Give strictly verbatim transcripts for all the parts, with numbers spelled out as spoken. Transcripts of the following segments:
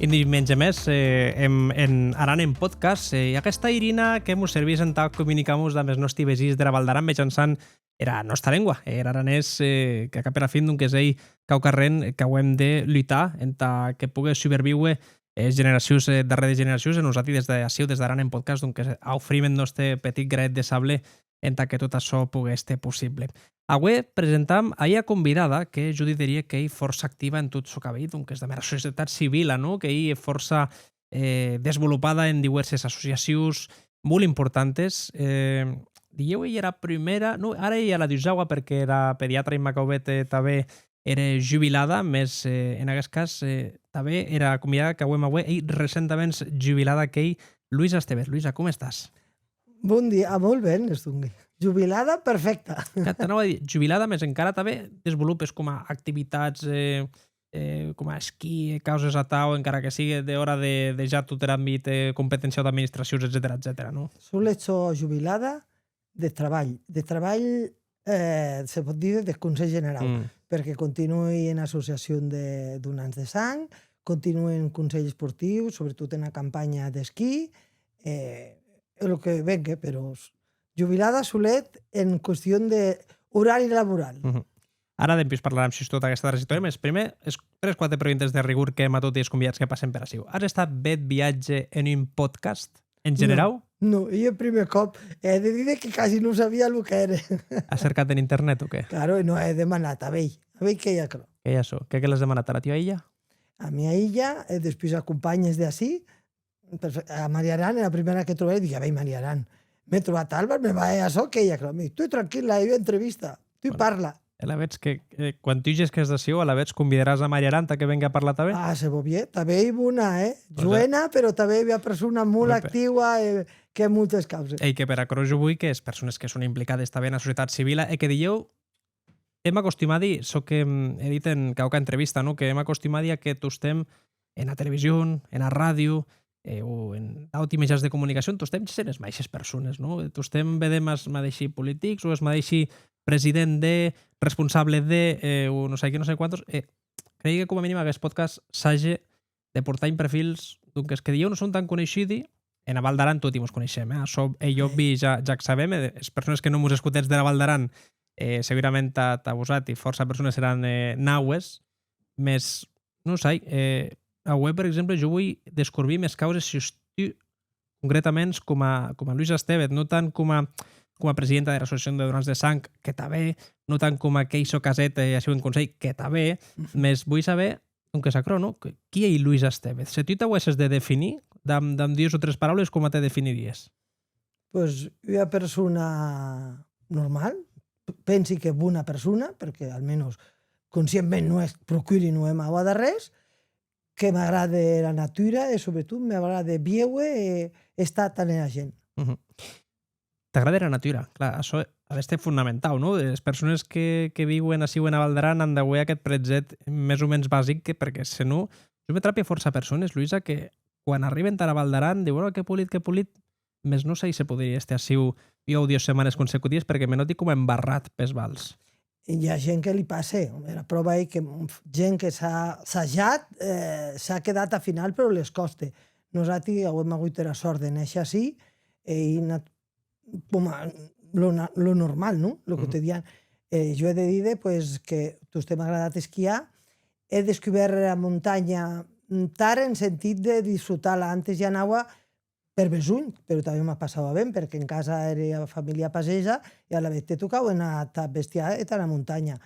Un dimenge mès, eh, en, en Aran en Podcast, eh, e aguesta airina que mos servís entà comunicar-mos damb es nòsti vesins dera Val d'Aran mejançant era nòsta lengua, er aranés, eh, que, cap era fin, donques, ei quauquarren qu'auem de lutar entà que pogue subervíuer, eh, generacions, eh, darrèr de generacions, e nosati des d'aciu, des d'Aran en Podcast, donques, aufrim eth nòste petit granet de sable entà que tot açò pogue èster possible. Aué presentam a ua convidada que jo diderie qu'ei fòrça activa en tot çò qu'a veir, donques, damb era societat civila, non? Qu'ei fòrça, eh, desvolopada en diuèrses associacions molt importantes. Eh, dilhèu ei era prumèra, non, ara ei era dusaua, perque era pediatra Imma Caubet, eh, tanben ère jubilada, mès, eh, en aguest cas, eh, tanben era convidada qu'auem aué ei recentaments jubilada, qu'ei Luisa Estévez. Luisa, com estàs? Bon dia, ah, molt ben, estongue. Jubilada, perfècta. Que t'anaua a dir, jubilada, mès encara tanben desvolopes coma activitats, eh, eh, coma esquí e causes atau, encara que sigue dehòra de, de ja tot er àmbit, eh, competenciau d'administracions, etcetèra, etcetèra, non? Solet sò jubilada de trabalh. De trabalh, eh, se pòt díder, deth Conselh Generau, mm, perque continui en associacion de donants de sang, continui en Conselh Esportiu, sobretot ena campanha d'esquí, eh, e lo que vengue, però s-, jubilada solet en qüestion de horari laboral. Mhm. Ara dempús parlaram sus tota aguesta trajectòria, mès prumèr es tres, quate preguntes de rigor que hèm a toti es convidats que passen per aciu. As estat bèth viatge en un podcast, en generau? Non, non, ei eth prumèr còp. È de díder que quasi non sabia lo qu'ère. As cercat en internet o qué? Claro, e non è demanat, a veir, a veir qué ei aquerò. Qué ei açò? Qué, qué l'as demanat ara tua hilha? A mia hilha, e despús a companhes d'ací, perfe-, a Maria Aran, era prumèra que trobèri, dic, a veir, Maria Aran. M'è trobat Albert, me va hèr açò, qu'ei aquerò. Mi, tu tranquilla, ei ua entrevista, tu parla. Alavetz que, eh, quan tu gesques d'aciu, alavetz convidaràs a Maria Aran tà que vengue a parlar tanben? Ah, se vò bien, tanben ei bona, eh? Pues ja. Joena, però tanben ei ua persona molt actiua e que hè moltes causes. Ei que per aquerò jo voi que es persones que son implicades tanben ena societat civila e que dilhèu hèm acostumadi, çò que, mm, è dit en quauqua entrevista, non? Que hèm acostumadi a que tostemp ena television, ena ràdio, eh, o en d'auti mejans de comunicacion, tostemp gessen es maishes persones, non? Tostemp vedem es madeishi politics o es madeishi president de, responsable de, eh, o non sai qué, non sai quantos. E creigui que coma minim aguest podcast sage de portar un perfils, donques, que dilhèu non son tan coneishudi. Ena Val d'Aran toti mos coneishem, eh? Açò ei òbvi, ja, ja ac sabem, e es persones que non mos escotetz dera Val d'Aran, eh, segurament tà, tà vosati, fòrça persones seràn, eh, naues, mès, non sai, eh, aué, per exemple, jo voi descorbir mès causes sus tu, concretaments coma, coma Luisa Estévez, non tant coma, coma presidenta dera Associacion de Donants de Sang, que tanben, non tant coma qu'ei çò qu'as hèt, eh, aciu en Conselh, que tanben, mès voi saber, donques, aquerò, non? Que, qui ei Luisa Estévez? Se tu t'auesses de definir, damb, damb dues o tres paraules, coma te definiries? Pues, ua persona normal, p-, pensi que bona persona, perque almenos conscientment non è, procuri non hèr mau ad arrés, que m'agrade era natura e, sobretot, m'agrade viéuer e estar tà era gent. Mhm. T'agrade era natura, clar, açò a d'èster fondamentau, non? Es persones que, que viuen aciu ena Val d'Aran an d'auer aqueth prètzhèt mès o mens basic, que, perque, se non, jo me trapi fòrça persones, Luisa, que quan arriben tara Val d'Aran diuen: «Oh, qué polit, qué polit», mès non sai se poderia èster aciu ua o dues setmanes consecutives, perque me nòti coma embarrat pes vals. I a gent que li passe, era pròva ei que gent que s'a sajat, eh, s'a quedat a final, però les còste. Nosati auem agut era sòrt de néisher ací, e ei nat-, coma lo na-, lo normal, non? Lo quotidian. E jo è de díder, pues, que tostemp m'a agradat esquiar, è descubèrt era montanha, mm, tard en sentit de disfrutar-la. Antes i anaua per besonh, però tanben m'ac passaua ben, perque en casa era familha pageja e alavetz te tocaue anar tà bestiar e tara montanha.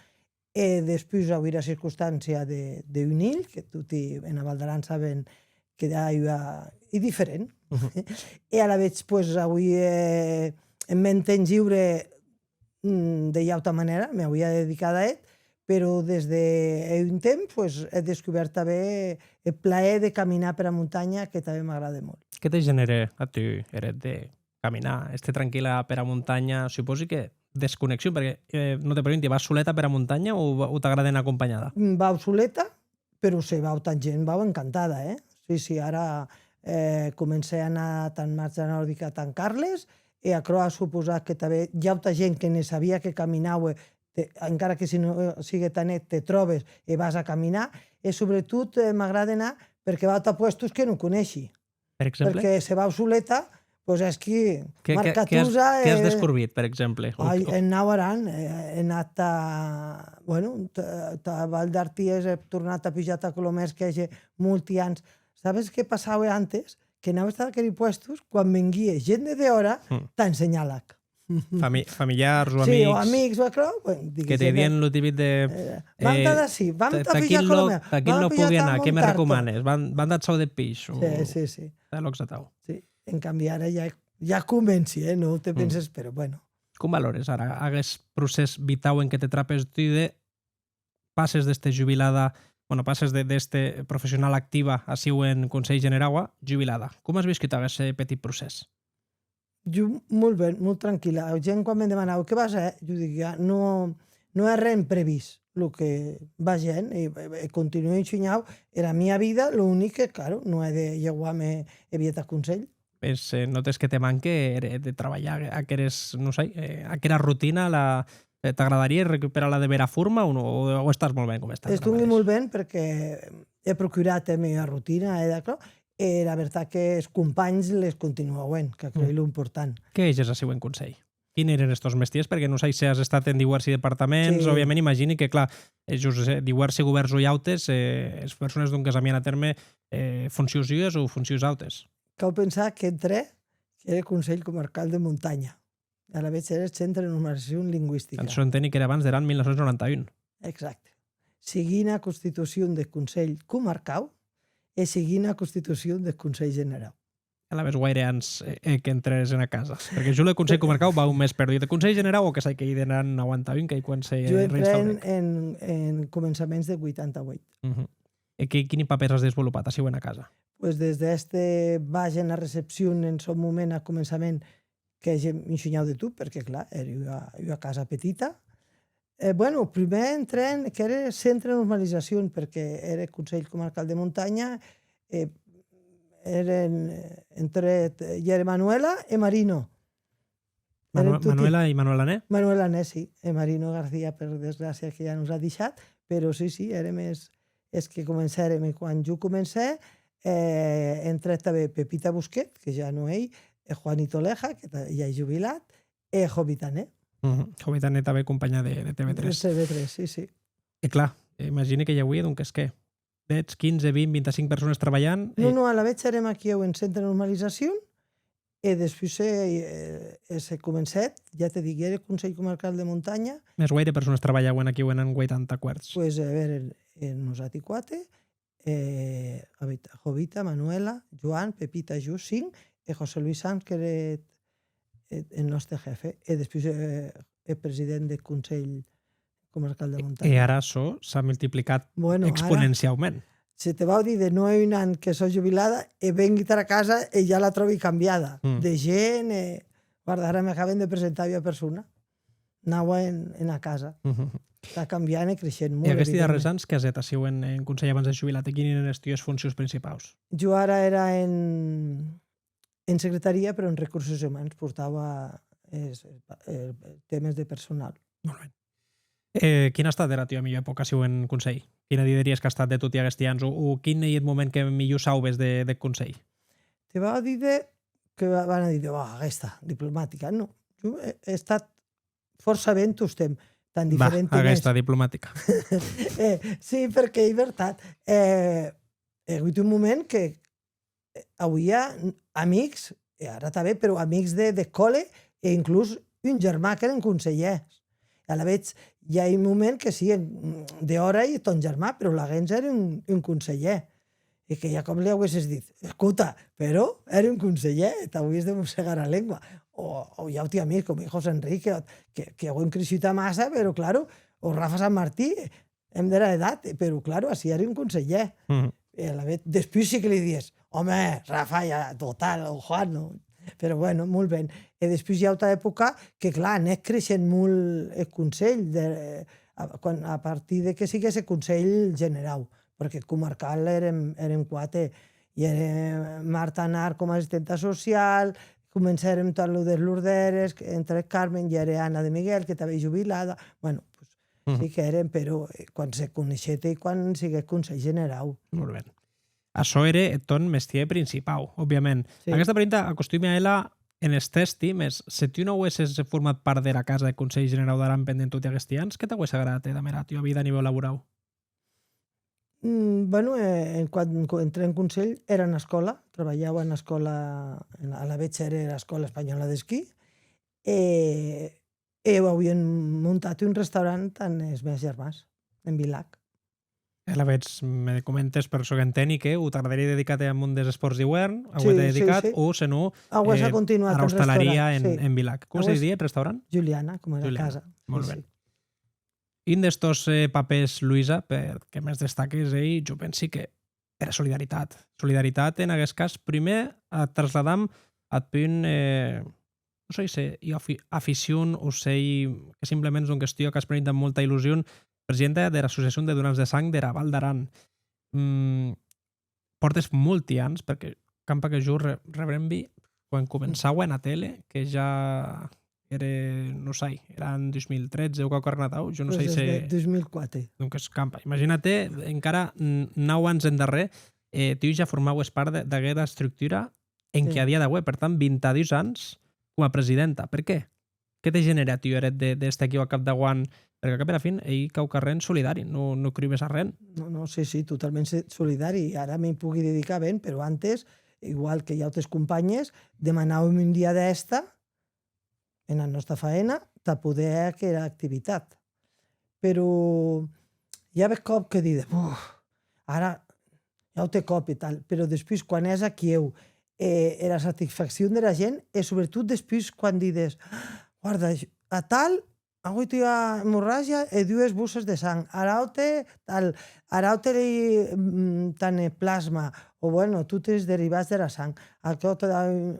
E despús auí era circonstància de, de un hilh, que toti ena Val d'Aran saben que ja ei ua, ei diferent. E alavetz, pues, auí, eh, en mèn temps liure, mm, de ua auta manèra, m'auia dedicat a eth, però des de hè un temps, pues, è descubèrt tanben eth plaer de caminar pera montanha, que tanben m'agrade molt. Qué te genère a tu er hèt de caminar, èster tranquilla pera montanha? Supòsi que desconnexion, perque, eh, non te pregunti, vas soleta pera montanha o va-, o t'agrade anar acompanhada? Mm, vau soleta, però se vau tà gent, vau encantada, eh? Sí, sí, ara, eh, comencè a anar tà Marcha Nòrdica, tà Carles, e aquerò a suposat que tanben i a auta gent que ne sabia que caminaue, te, encara que si non sigue tà net, te tròbes e vas a caminar, e sobretot, eh, m'agrade anar Perque vau tà puestos que non coneishi. Per exemple? Perque se vau soleta, pues, es que... Qué, qué, qué has, Marcatusa, qué has eh, descobrit, per exemple? O, ai, o en Naut Aran, eh, he anat a, bueno, ta, ta Val d'Arties, he tornat a pujar ta Colomèrs, que hège molti ans. Sabes qué passaue antes? Que anaves tà aqueri puestos, quan venguie gent de dehòra, mm, tà ensenhar-l'ac. Fami-, familiars o amics. Sí, o amics, o aquerò, bueno, que te diguien lo típic de, eh, vam tà d'ací, vam tà pujar a Colomèrs, taquí no pogui anar, qué me recomanes? Vam, vam tà Chau de Peix, o... Sí, sí, sí. Tà lòcs atau. Sí, en canvi ara ja, ja comenci, eh? Non te penses, però bueno. Com valores ara aguest procès vitau en qué te trapes tu de passes d'èster jubilada, bueno, passes de, d'èster professional activa aciu en Conselh Generau a jubilada? Com as viscut aguest, eh, petit procès? Jo, molt ben, molt tranquilla. La gent quan me demanava: «Qué vas hèr?» Jo dic: «Ja, no, non è ren previst lo que vage hènt, e, e, e continuo ensenhau, era mia vida, lo unic que, claro, non è de lheuar-me e vier tà Conselh.» Es, eh, nòtes que te manque, eh, de trabalhar aqueres, non sai, eh, aquera rotina, la, eh, t'agradarie recuperar-la de bèra forma o non? O, o estàs molt ben com estàs ara madeish? Estongui molt ben perque è procurat era mia rotina e d'aquò, e la vertat que es companhs les continuo auent, qu'aquerò ei lo important. Qué hèges aciu en Conselh? Quin èren es tòs mestièrs? Perque non sai se as estat en diuèrsi departaments, sí, òbviament imagini que, clar, eh, jos, eh, diuèrsi govèrns o autes, eh, es persones, donques, amien a tèrme, eh, foncions ues o foncions autes. Cau pensar qu'entrè, qu'ère Conselh Comarcal de Montanha. Alavetz ère Centre de Normalizacion Lingüistica. Açò enteni qu'ère abans der an mil nau cents noranta un. Exacte. Seguint era constitucion deth Conselh Comarcau e seguint era constitucion deth Conselh Generau. Alavetz guaire ans, eh, eh, qu'entrères ena casa? Perque jo le Conselh Comarcau vau mès perdut. Eth Conselh Generau, o que sai qu'ei der an nauanta un, qu'ei quan se reinstaurèc. Jo entrè en, en, en començaments de vuitanta-ueit. Mhm. E que, quini papèrs as desvolopat aciu ena casa? Pues des d'èster baish ena recepcion en sòn moment, a començament, qu'èi ensenhau de tot, perque, clar, ère ua, ua casa petita. E, bueno, prumèr entrè en, qu'ère Centre de Normalizacion, perque ère Conselh Comarcal de Montanha, e ère en, entre, i ère Manuela e Marino. Manu-, Manuela e Manuel Ané? Manuel Ané, sí. E Marino García, per desgràcia, que ja nos a deishat, però sí, sí, èrem es, es que comencèrem. E quan jo comencè, eh, entrèc tanben Pepita Busquet, que ja non ei, e Juanito Leja, que ta-, ja ei jubilat, e Jovita Ané. Mhm. Jovita Ané tanben companha de, de T V tres. De T V tres, sí, sí. E clar, imagini que i auie, donques, qué? Dètz, quinze, vint, vint-e-cinc persones trabalhant. Non, non, alavetz èrem aquiu en Centre de Normalizacion e despús se, eh, e se comencèt, ja te dic, ère Conselh Comarcal de Montanha. Mès guaire persones trabalhauen aquiu en an vuitanta-ueit? Pues, a veure, eh, nosati quate, eh, Jovita, Manuela, Joan, Pepita, jo, cinc, e José Luis Sanz, qu'ère eth, eth nòste jefe, e despús, eh, eth president deth Conselh Comarcal de Montanha. E, e ara açò s'a multiplicat exponenciaument. Bueno, ara, se te vau díder, non hè un an que sò jubilada e vengui tara casa e ja la tròbi cambiada de gent, e guarda, ara m'acaben de presentar ua persona naua en, ena casa. Tà cambiant e creishent molt, evidentment. E aguesti darrèrs ans, qué as hèt aciu en, en Conselh abans de jubilar-te? Quini èren es tues foncions principaus? Jo ara èra en, en secretaria, però en recursos umans, portaua es, eh, temes de personal. Molt ben. Eh, quina a estat era tua milhor epòca aciu en Conselh? Quina dideries qu'a estat de toti aguesti ans? O, o quin ei eth moment que milhor sauves de, deth Conselh? Te vau a díder que va-, van a díder: «Uah, aguesta, diplomatica.» Non, jo è, è estat fòrça ben tostemp, tan diferent. Va, aguesta, diplomatica. Eh, sí, perque ei vertat. Eh, è agut un moment que, eh, auia amics, e ara tanben, però amics de, de còle, e inclús un germà qu'èren conselhèrs. E alavetz, i a un moment que sí, en, dehòra ei tòn germà, però laguens ère un, un conselhèr. E que ja còp li auesses dit: «Escota, però ère un conselhèr, t'auies de mossegar era lengua.» O, o i a auti amics, com José Enrique, que, que auem creishut amassa, però, claro, o Rafa San Martí, èm dera edat, però, claro, ací ère un conselhèr. E alavetz, despús sí que li dies: «Òme, Rafa, ja, total, o Juan, non?» Però, bueno, molt ben. E despús i a auta epòca que, clar, anèc creishent molt eth Conselh, de, a, quan, a partir de que siguesse Conselh Generau, perque comarcal èrem, èrem quate, i ère Marta Nart coma assistenta social, comencèrem tot lo des lordères, que entre Carmen, i ère Anna de Miguel, que tanben ei jubilada. Bueno, pues, sí que èrem, però, eh, quan se coneishèt ei quan siguec Conselh Generau. Molt ben. Açò ère eth tòn mestièr principau, òbviament. Sí. Aguesta pregunta acostumi a hèr-la enes tèsti, mès se tu non auesses format part dera Casa deth Conselh Generau d'Aran pendent toti aguesti ans, qué t'auesse agradat hèr damb era tua vida a nivèu laborau? Mm, bueno, eh, en quan, quan entrè en Conselh, èra ena escòla, trabalhaua ena escòla, en, alavetz ère era Escòla Espanhòla d'Esquí, e, e auien montat un restaurant damb es mèns germans, en Vilac. E alavetz me comentes, per çò qu'enteni, que o t'agradarie dedicar-te ath mon des espòrts d'iuèrn, auer-te dedicat, o, se non, auessa continuat ara ostalaria en, en Vilac. Com se didie eth restaurant? Juliana, coma era casa. Molt ben. Un des tòs, eh, papèrs, Luisa, per que mès destaques, ei, jo pensi que era solidaritat. Solidaritat, en aguest cas, prumèr, a trasladam ath punt, eh, non soi se ua afi-, aficion o s'ei que simplement, donques, tu ac as prenut damb molta illusion, presidenta dera Associacion de Donants de Sang dera Val d'Aran. Mm, pòrtes molti ans, perque campa que jo re-, rebrembi quan començaue ena tele, que ja ère, non sai, ère en dus mil tretze o quauquarren atau, jo non sai se... Des de dus mil quate. Donques, campa. Imagina-te, encara n-, nau ans endarrèr, eh, tu ja formaues part de, d'aguera estructura en qué a dia d'aué, per tant, vint-e-dus ans coma presidenta. Per qué? Qué te genère a tu er hèt de, d'èster aquiu a cap d'auant? Perque a cap era fin ei quauquarren solidari, non, non crubes arren. No, no, sí, sí, totalment se-, solidari. Ara me'n pogui dedicar ben, però antes, igual que i autes companhes, demanàuem un dia d'èsta ena nòsta faena tà poder hèr aquera activitat. Però i a bèth còp que dides, "Uf, ara, un aute còp e tal", però despús, quan ès aquiu, e era satisfaccion dera gent, e subretot despús quan dides, "Guarda, a tal, a agut ua emorràgia e dues bosses de sang, ar aute, tal, ar aute, mm, tant, eh, plasma", o, bueno, toti es derivats dera sang, aquò te da un,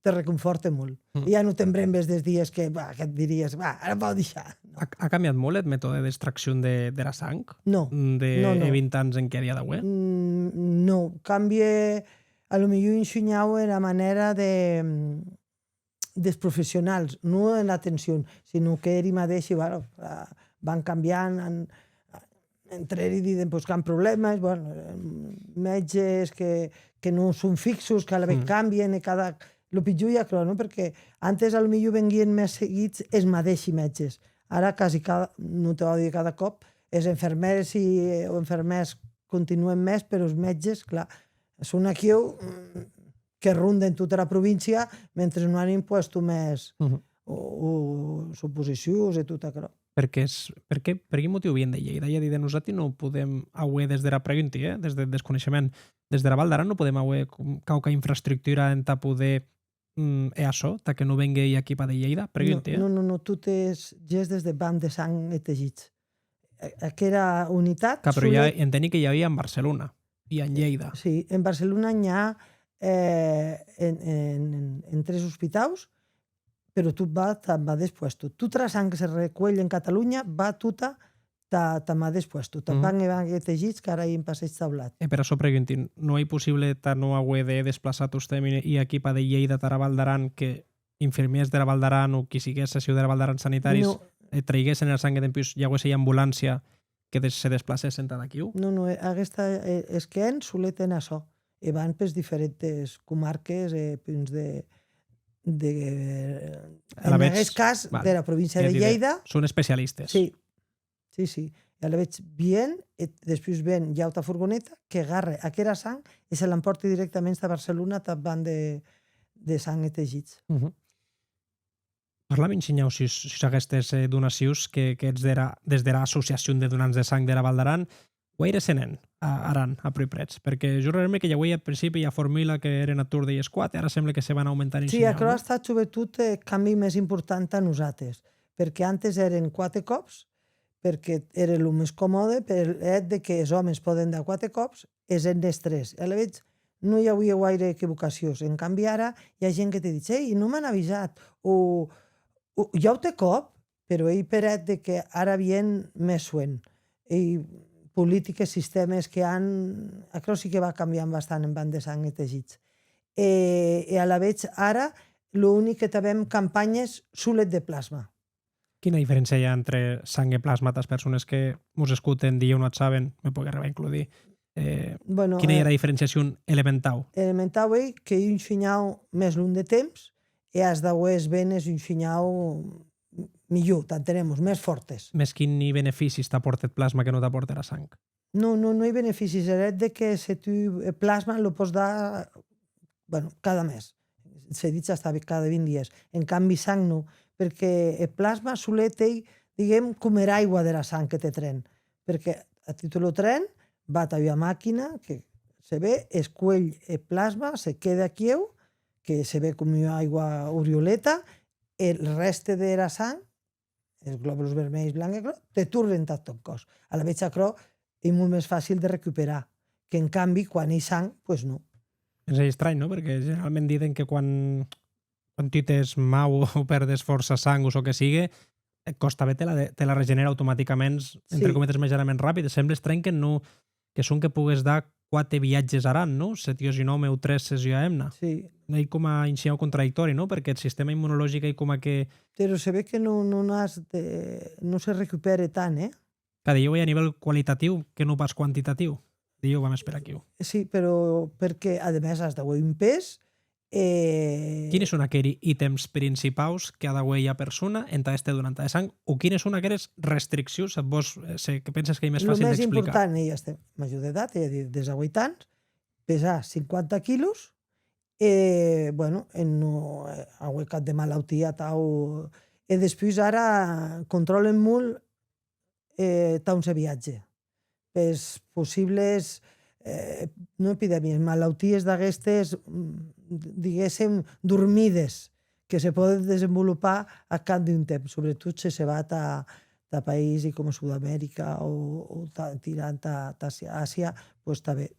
te reconfòrte molt. Mm. E ja non te'n brembes des dies que, bah, que et diries, "Bah, ara vau deishar." No. A, a cambiat molt eth metòde d'extraccion de, dera sang? No. De, no, no. E vint ans enquia dia d'aué? Mm, no, cambie, a lo milhor un shinhau era manèra de, mm, des professionals, non en atencion, sinó que eri madeishi, bueno, ah, van cambiant, an, entre eri diden, pues, qu'an problèmes, bueno, mètges que, que non son fixos, que alavetz cambien, e cada... Lo pitjor ei aquerò, non? Perque antes, a lo milhor, venguien mès seguits es madeishi mètges. Ara, quasi cada, non te vau díder cada còp, es enfermèrs i, o enfermèrs continuen mès, però es mètges, clar, son aquiu, mm, que ronden tota era província, mentre non an impuesto mès o, o suposicions e tot aquerò. Perqué es, perqué, per quin motiu vien de Lleida? Ja diden, nosati non podem auer, des dera pregunti, eh, des deth desconeishement, des dera Val d'Aran non podem auer com, quauqua infraestructura entà poder, mm, hèr açò, tà que non vengue ua equipa de Lleida? Pregunti, eh. Non, non, non, totes gestes de banc de sang e tejits. A-, aquera unitat... Clar, però ja enteni que i auie en Barcelona e en Lleida. Sí, en Barcelona n'i a, eh, en, en, en, en tres ospitaus, però tot va tà madeish puesto. Tota era sang que se recuelh en Catalonha va tota tà, tà madeish puesto, tà banc e banc e tejits, qu'ara ei en Passeig Taulat. E per açò pregunti, non ei possible tà non auer de desplaçar tostemp ua equipa de Lleida tara Val d'Aran, que infirmièrs dera Val d'Aran o qui siguesse, aciu dera Val d'Aran, sanitaris, e treiguessen era sang e dempús i auesse ua ambulància que des-, se desplacessen tad aquiu? Non, non, eh, aguesta, eh, es que hèn solet en açò, e van pes diferentes comarques e punts de, de, en aguest cas, dera província de Lleida. Son especialistes. Sí, sí, sí. E alavetz vien, e despús ven ua auta furgoneta que garre aquera sang e se l'empòrte dirèctaments tà Barcelona, tà banc de, de sang e tejits. Parlam un shinhau sus, sus aguestes, eh, donacions que, que hètz dera, des dera Associacion de Donants de Sang dera Val d'Aran. Guaire se n'èn a Aran, a prumèrs? Perque jo rebrembi que i auie ath principi ua formula que èren ath torn des quate, ara semble que se van aumentant un shinhau, non? Sí, aquerò a estat, subretot, eh, eth cambi mès important tà nosates, perque antes èren quate còps, perque ère lo mès comòde, per hèt de que es òmes pòden dar quate còps, es hemnes tres. E alavetz non i auie guaire equivocacions. En cambi, ara, i a gent que te ditz, "Ei, non m'an avisat", o, o, "Un aute còp", però ei per hèt de que ara vien mès soent. Ei politiques, sistèmes que an, aquerò sí que va cambiant bastant en banc de sang e tejits. E, e alavetz, ara, lo unic que tanben campanhes solet de plasma. Quina diferéncia i a entre sang e plasma, tàs persones que mos escoten, dilhèu non ac saben, me pogui arribar a includir, Eh, bueno, quina ei era diferenciacion elementau? Elementau ei que un shinhau mès long de temps e as d'auer es venes un shinhau milhor, t'entenemos, mès fòrtes. Mès quini beneficis t'apòrte eth plasma que non t'apòrte era sang? Non, non, non ei beneficis. Er hèt de que se tu eth plasma lo pòs dar, bueno, cada mes. Se ditz hasta cada vint dies. En cambi, sang non, perque eth plasma solet ei, diguem, com era aigua dera sang que te tren. Perque a tu te lo tren, va tà ua maquina que se ve, escuelh eth plasma, se quede aquiu, que se ve com ua aigua orioleta, e eth rèste dera sang, es globuls vermelhs, blanc e groc, te tornen tath tòn còs. Alavetz aquerò ei molt mès facil de recuperar, qu'en cambi, quan ei sang, pues non. Ei estranh, non? Perque generalment diden que quan, quan tu t'hès mau o pèrdes fòrça sang o çò que sigue, eth còs tanben te la de-, te la regenèra automaticaments, entre cometes, mèjaraments rapid. Semble estranh que non, que sonque pogues dar quate viatges ar an, non? Se tu ès un òme o tres, se ès ua hemna. Sí. Ei coma un shinhau contradictòri, non? Perque eth sistèma immunologic ei coma que... Però se ve que non, non as de, non se recupère tant, eh? Clar, dilhèu ei a nivèl qualitatiu que non pas quantitatiu. Dilhèu vam esperar aquiu. Sí, però perque, ademès, as d'auer un pes, e... Quines son aqueri ítems principaus que a d'auer ua persona entà èster donanta de sang? O quines son aqueres restriccions, se vos, eh, se que penses qu'ei mès facil d'explicar? Lo mès important ei èster major d'edat, ei a díder, dètz-e-ueit ans, pesar cinquanta quilos, e, bueno, e non, eh, auer cap de malautia, atau. E despús ara contròlen molt, eh, tà on se viatge. Pes possibles, eh, non epidèmies, malauties d'aguestes, mm, diguéssem, dormides, que se pòden desenvolopar a cap d'un temps, sobretot se se va tà, tà païsi coma Sud-America o, o tà, tirant tà, tà Asia, Asia, pues tanben.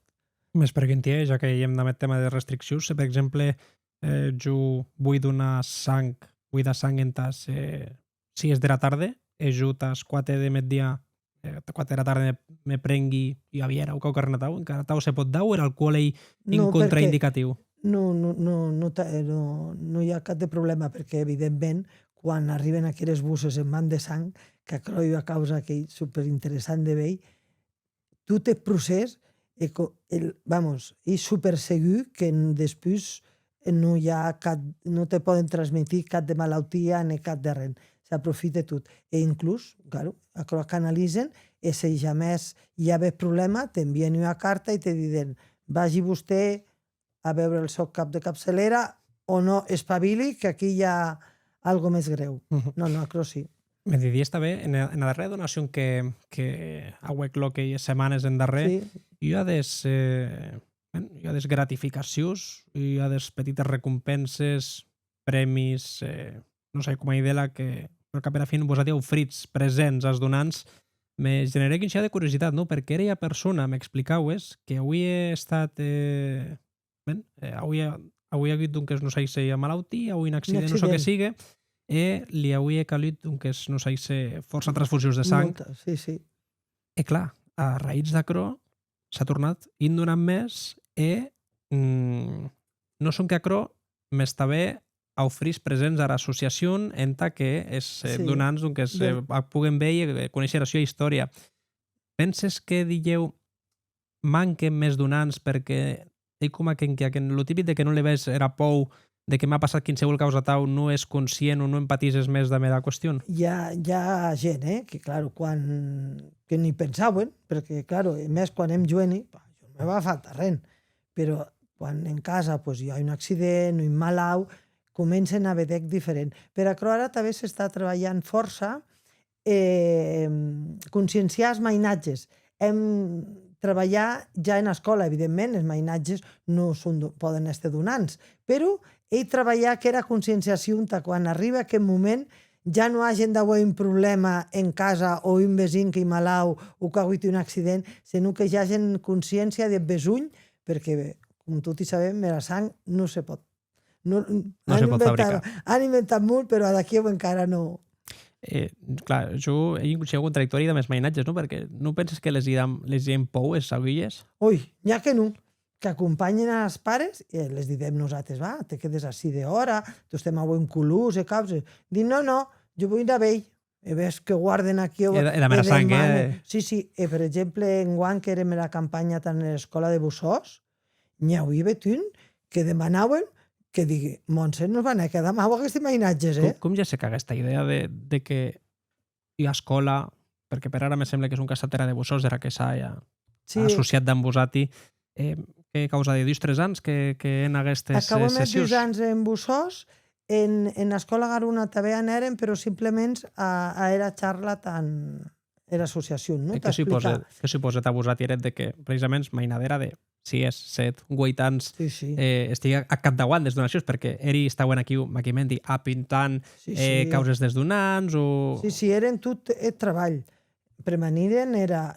Mès pregunti, eh, ja que èm damb eth tèma de restriccions, se, per exemple, eh, jo voi donar sang, voi dar sang entàs, eh, sies dera tarde, e jo tàs quate de meddia, eh, tàs quate dera tarde me, me prengui ua bièra o quauquarren atau, encara atau se pòt dar, o er alcoòl ei un contraindicatiu? Non, perque non, non, non, non tà-, eh, non, non i a cap de problèma, perque, evidentment, quan arriben aqueres busses en man de sang, qu'aquerò ei ua causa qu'ei superinteressant de veir, tot eth procès, e co-, el, vamos, ei supersegur que n-, despús, eh, non i a cap, non te pòden transmetir cap de malautia ne cap de arren. S'aprofite tot. E inclús, claro, aquerò canalizen, e se jamès i a bèth problèma, t'envien ua carta e te diden: «Vagi vostè a veure el seu cap de capçalera o no, espavili, que aquí hi ha algo més greu.» Mhm. Non, non, aquerò sí. Me didies tanben, ena, ena darrèra donacion que, que auec lòc ei es setmanes endarrèr, sí, ua des, eh, ben, ua des gratificacions, ua des petites recompenses, prèmis, eh, non sai coma díder-la, que, però cap era fin vosati aufritz presents as donants, me generèc un shinhau de curiositat, non? Perque era ua persona m'explicaues que auie estat, eh, ben, eh, auie, auie agut, donques, non sai se ua malautia o un accident o çò que sigue, e li auie calut, donques, non sai se fòrça transfusions de sang. Molta, sí, sí. E clar, a raïtz d'aquerò, s'a tornat un donant mès e, mm, non sonque aquerò, mès tanben aufrís presents ara associacion entà que es, eh, donants, donques, eh, ac poguen veir e conéisher era sua istòria. Penses que dilhèu manquen mès donants, perque ei coma que, que, que lo típic de que non le ves era pòur de que m'a passat quinsevolh causa atau, non ès conscient o non empatises mès damb era qüestion? I a, i a gent, eh, que, claro, quan, que n'i pensauen, perque, claro, e mès quan èm joeni, bah, jo non me va faltar arren, però quan en casa, pues, i a un accident, un malaut, comencen a vedè'c diferent. Per aquerò ara tanben s'està trabalhant fòrça eh, conscienciar es mainatges. Èm trabalhar ja ena escòla, evidentment, es mainatges non son do-, pòden èster donants, però ei trabalhar aquera conscienciacion tà quan arribe aqueth moment ja non agen d'auer un problèma en casa o un vesin qu'ei malaut o qu'a agut un accident, senon que ja agen consciéncia deth besonh, perque, com toti sabem, era sang non se pòt Non, non se pòt fabricar. Han inventat molt, però ad aquiu encara non. Eh, clar, jo ei un shinhau contradictòri damb es mainatges, non? Perque non penses que les i dan, les i hèn pòur es agulhes? Oi, n'i a que non, qu'acompanhen as pares e les didem nosates: «Va, te quedes ací dehòra, tostemp auem colors e causes.» Ditz: «Non, non, jo voi anar veir.» E ves que guarden aquiu. E, e damb era sang, eh? Sí, sí. E, per exemple, enguan qu'èrem era campanha tà era escòla de Bossòst, n'i auie bèth un que demanauen que digui, Montse, nos van a quedar mau aguesti mainatges, eh? Com, com gesec aguesta idèa de, de que ua escòla, perque per ara me semble que sonque estat era de Bossòst era que s'a, sí, associat damb vosati, eh, que causa de dus, tres ans que, que hèn aguestes, eh, sessions. Acabam dus ans en Bossòst, en, en Escòla Garona tanben anèrem, però simplements a, a era charla tà era associacion, non? E qué supòse, qué supòse tà vosati eth hèt de que, precisament, mainadèra de sies, sèt, ueit ans, sí, sí, eh, estigue a, a capdauant des donacions, perque eri estauen aquiu, m'ac inventi, apuntant, sí, eh, sí, causes des donants, o... Sí, sí, èren tot eth trabalh. Premaniren era,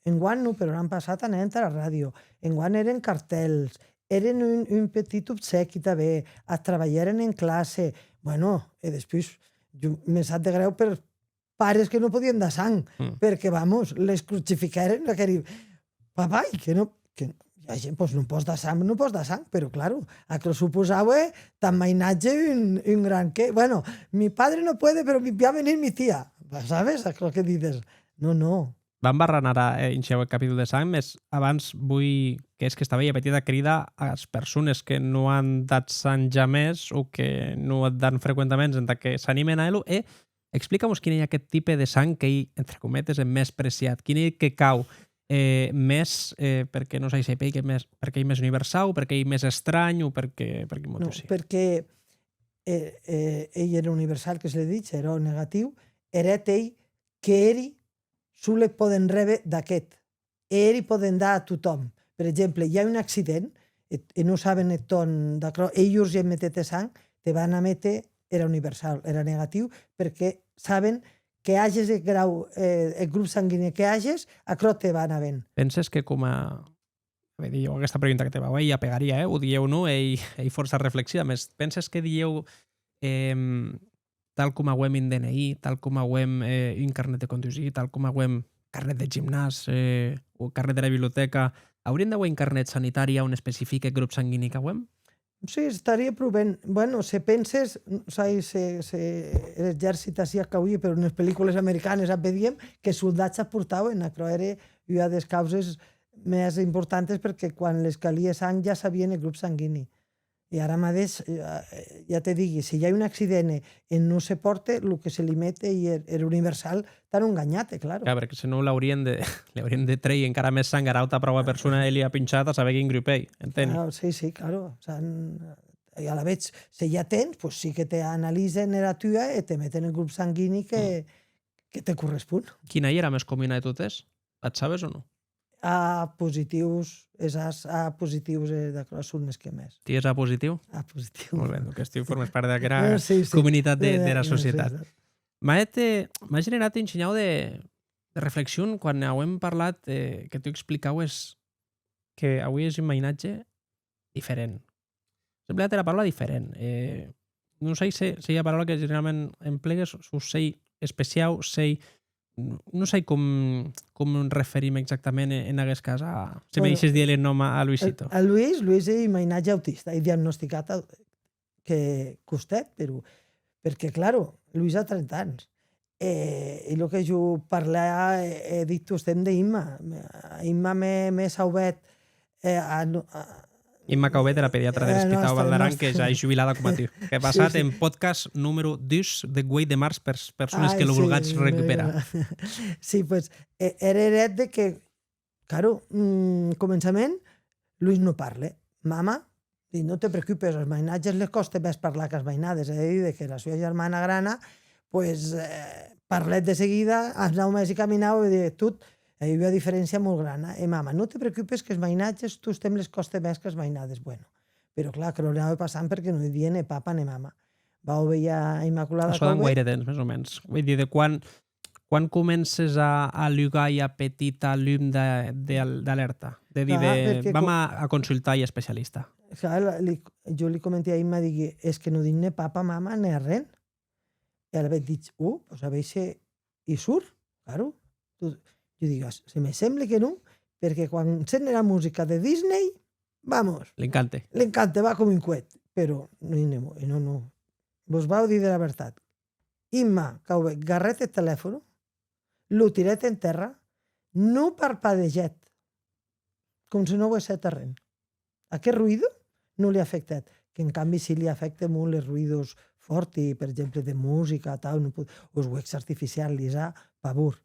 enguan non, però l'an passat anèren tara ràdio. Enguan èren cartèls, èren un, un petit obsèqui tanben, ac trabalhèren en classe. Bueno, e despús, jo me sap de grèu per, pares que non podien dar sang, mm, perque, vamos, les crucifiquèren, aqueri, papai, que non, que, ja, pues non pòs dar sang, non pòs dar sang, però, claro, aquerò suposaue tan mainatge un, un gran que, bueno, mi padre no puede, pero mi, va venir mi tía, sabes? Aquerò que dides, non, non. Vam barrar ara, eh, en shèu eth capítol de sang, mès abans voi, qu'ès que estaue, ua petita crida as persones que non an dat sang jamès o que non ac dan frequentaments entà que s'animen a hèr-lo, e explica-mos quin ei aqueth tipe de sang qu'ei, entre cometes, eth mès preciat, quin ei que cau, eh, mès, eh, perque non sai se ei perque ei mès, perque ei mès universau, perque ei mès estranh o perque, per quin motiu sigue. Non, perque, eh, eh, ei er universal que se li ditz, er O negatiu, er hèt ei que eri solet pòden réber d'aqueth. E eri pòden dar a totòm. Per exemple, i a un accident, e, e non saben eth tòn d'aquerò, e ei urgent méter-te sang, te van a méter era universau, era negatiu, perque saben que ages eth grau, eh, eth grop sanguini que ages, aquerò te van a ben. Penses que coma... A veir, jo aguesta pregunta que te vau hèr, ja pegaria, eh? O dilhèu non, ei, ei fòrça reflexiva, mès penses que dilhèu, em, tal com auem un D N I, tal com auem, eh, un carnet de condusir, tal com auem carnet de gimnàs, eh, o carnet dera bibliotèca, auríem d'auer un carnet sanitari a on especifique eth grop sanguini qu'auem? Sí, estarie pro ben. Bueno, se penses, sai se, se er exèrcit ací ac auie, però enes pellicules americanes ac vedíem, que soldats ac portauen, aquerò ère ua des causes mès importantes, perque quan les calie sang ja sabien eth grop sanguini. E ara madeish, eh, ja te digui, se i a un accident e non se pòrte, lo que se li met ei er, er universal tà non ganhar-te, claro. Clar, perque se non l'aurien de, li aurien de trèir encara mès sang ara auta praua persona e li a punchar tà saber quin grop ei, enteni? Ah, sí, sí, claro. O sea, n-, e alavetz, se i a temps, pues sí que te analisen era tua e te meten en grop sanguini que, mm, que te correspon. Quina ei era mès comuna de totes? Ac sabes o non? A positius, es As, A positius, eh, d'aquerò son es que mès. Ti ès A positiu? A positiu. Molt ben, donc tu formes part d'aquera, eh, sí, sí, comunitat de, eh, dera, eh, societat. Sí, sí. M'a hèt, eh, m'a generat un shinhau de, de reflexion quan auem parlat, eh, que tu explicaues que auies un mainatge diferent. S'empleat era paraula diferent. Eh, non sai se, se ei ua paraula que generalment emplegues, o s'ei especiau, s'ei, non sai com, com referir-me exactament en, en aguest cas a, se... Bueno, me deishes díder eth nòm a, a Luisito. A, a Luis, Luis ei mainatge autista, ei diagnosticat au-, que costèt, però, perque, claro, Luis a trenta ans. E, e lo que jo parla, e, e dit tostemp de Imma. Imma me, me sauvèt, eh, a, no, a, Imma Caubet, era pediatra der, eh, Espitau Val d'Aran, que ja ei jubilada coma tu. Que passat, sí, sí, en podcast número dus de ueit de març per persones que lo volgatz recuperar. Ai, sí, sí, sí. Sí, pues, e, er hèt de que, claro, mm, començament, Luis non parle. Mama, di, non te preocupes, as mainatges les còste mès parlar qu'as mainades. Ei a díder que era sua germana grana, pues, eh, parlèt de seguida, as nau mesi caminaue e diguec tot, e i a ua diferéncia molt grana. E mama, non te preocupes, qu'es mainatges tostemp les còste mès qu'as mainades. Bueno, però clar, aquerò anaue passant perque non didie ne papa ne mama. Vau veir a Immaculada Caubet. Açò damb guaire temps, mès o mens? Voi díder, quan, quan comences a, a lugar ua petita lum de, de, d'alèrta? De díder, vam a, a consultar un especialista. Clar, li, jo li comenti a Imma, digui, es que non ditz ne papa, mama, ne arren. E alavetz ditz, oh, pues a veir se i surt, claro. Tu, jo digo, se me semble que non, perque quan sent era musica de Disney, vamos. L'encante. L'encante, va com un coet. Però, non, non, non, non. Vos vau díder era vertat. Imma, qu'auec, garrèt eth telèfon, lo tirèt en tèrra, non parpadegèt, com se non auesse hèt arren. Aqueth ruido non li afectèt, qu'en cambi sí li afècte molt es ruidos fòrti, per exemple, de musica, atau, non pòt, o es huecs artificials, li a pavor.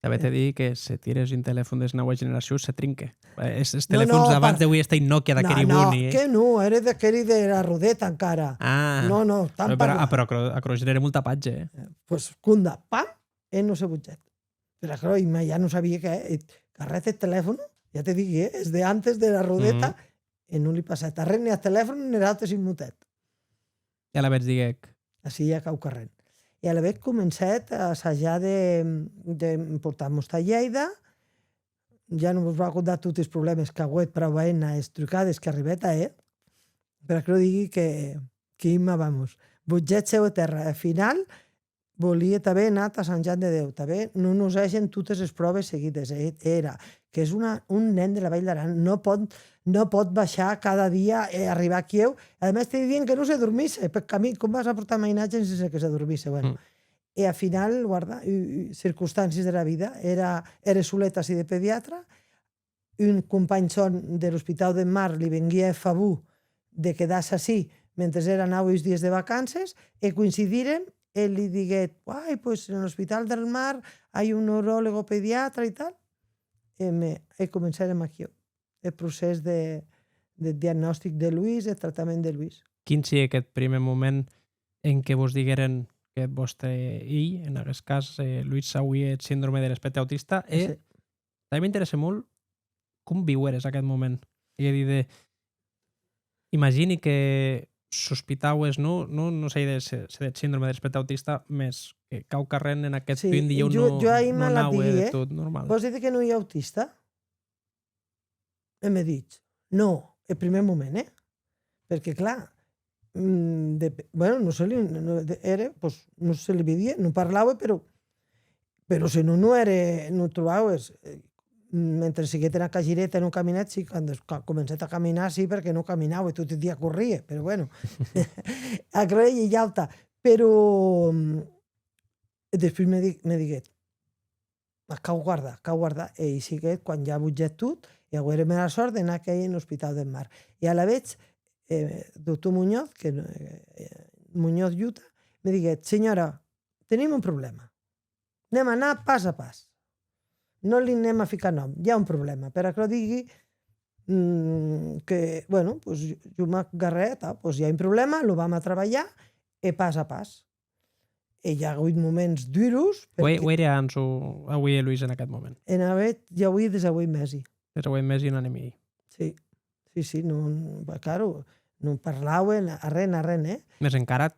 Tanben te digui que se tires un telèfon des naua generacion, se trinque. Eh, es, es telèfons d'abans deuie estar un Nokia d'aqueri boni, eh? Que non, ère d'aqueri dera rodeta encara. Ah. Non, non, tan... Però, però aquerò, aquerò genère molt tapatge, eh? Eh, pues, conda, pam, e non se botgèt. Per aquerò, Imma ja non sabie qué, eh, garrèt eth telèfon, ja te digui, eh, es de antes dera rodeta, e non li passèt arren, ne ath telèfon, ne er aute s'immutèt. E alavetz diguec: «Ací i a quauquarren.» E alavetz comencèt a assajar de, de portar-mos tà Lhèida. Ja non vos vau a contar toti es problèmes qu'auec pr'auba hemna, es trucades qu'arribèt a hèr, per aquerò digui que, que Imma, vamos, botgèt cèu e tèrra. E ath final, volie tanben anar tà Sant Joan de Déu, tanben non nos hègen totes es pròves seguides, e era, qu'es una, un nen de la Vall d'Aran, non pòt, non pòt baishar cada dia e arribar aquiu, e ademès te didien que non se dormisse peth camin, com vas a portar mainatge sense que se dormisse? Bueno, e ath final, guarda, u-, u-, circonstàncies dera vida, era, ère soleta ací de pediatra, un companh sòn der Hospitau deth Mar li venguie eth favor de quedar-se ací mentre era anaue uns dies de vacances, e coincidírem, e li diguèt: «Uai, pues en l'Hospital del Mar hai un neuròlogo pediatra e tal.» E me, e comencèrem aquiu, eth procès de, de diagnostic de Luis, eth tractament de Luis. Quin siguec eth prumèr moment en que vos digueren qu'eth vòste hilh, en aguest cas, eh, Luis, auie eth síndrome der espèctre autista, e tanben m'interèsse molt com viueres aqueth moment. Ei a díder, imagini que sospitaues, non, non, non sei de, se, se deth síndrome der espèctre autista, mès que quauquarren en aqueth punt dilhèu non, non anaue de tot normal. Vòs díder que non ei autista? E me ditz: «Non», eth prumèr moment, eh? Perque, clar, mm, de, bueno, non se li, non, de, ère, pues, non se li vedie, non parlaue, però, però se non, non ère, non trobaues, eh, mentre siguec ena cagireta e non caminèc, sí, quan, quan comencèc a caminar, sí, perque non caminaue, tot eth dia corrie, però bueno, aquerò ei ua auta. Però, mm, e despús me di-, me diguèc: «Mès cau guardar, cau guardar.» E ei siguec quan ja botgèc tot, e auérem era sòrt d'anar a quèir en Hospitau deth Mar. E alavetz, eh, doctor Muñoz, que, eh, Muñoz Yuta, me diguèc: «Senhora, tenim un problèma. Anem a anar pas a pas. Non li anem a ficar nom. I a un problèma.» Per aquerò digui, mm, que, bueno, pues, jo, jo m'agarrè, atau, pues, i a un problèma, lo vam a trabalhar, e pas a pas. E i a agut moments duros, perque... Ueit ans auie Luis en aqueth moment? En aguest, i auie dètz-e-ueit mesi. Dètz-e-ueit mesi, un an e miei. Sí, sí, sí, non, bah, claro, non parlauen, arren, arren, eh? Mès encara,